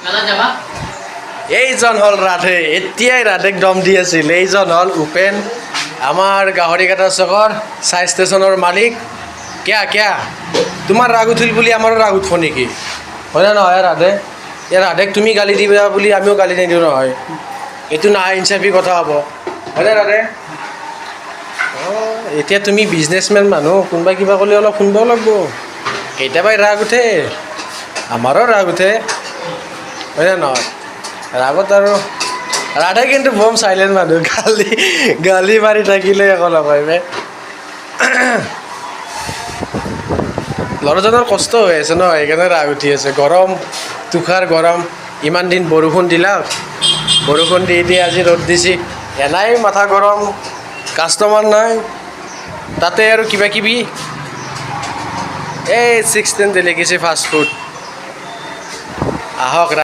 মেলা যাবা। এইজন হ'ল ৰাধে, এতিয়াই ৰাধেক দম দি আছিল। এইজন হ'ল উপেন, আমাৰ গাহৰিকাটা চকৰ চাহ ষ্টেচনৰ মালিক। কিয়া কিয়া, তোমাৰ ৰাগ উঠিল বুলি আমাৰো ৰাগ উঠব নেকি? হয়নে নহয় ৰাধে? এই ৰাধেক তুমি গালি দিবা বুলি আমিও গালি নিদিওঁ নহয়, এইটো না ইনচাফি কথা হ'ব, হয়নে ৰাধে? অঁ, এতিয়া তুমি বিজনেছমেন মানুহ, কোনোবাই কিবা ক'লে অলপ শুনিব লাগিব। কেতিয়াবাই ৰাগ উঠে, আমাৰো ৰাগ উঠে, হয়নে নহয়? ৰাগত আৰু ৰাধে কিন্তু বম চাইলেণ্ট মানুহ, গালি গালি মাৰি থাকিলে একো নকয় বে। ল'ৰাজনৰ কষ্ট হৈ আছে ন, সেইকাৰণে ৰাগ উঠি আছে। গৰম, তুষাৰ গৰম, ইমান দিন বৰষুণ দিলাক, বৰষুণ দি দি আজি ৰ'দ দিছে, এনাই মাথা গৰম, কাষ্টমাৰ নাই, তাতে আৰু কিবা কিবি। এই 16 ডেলিকেচি ফাষ্ট ফুড, আহক।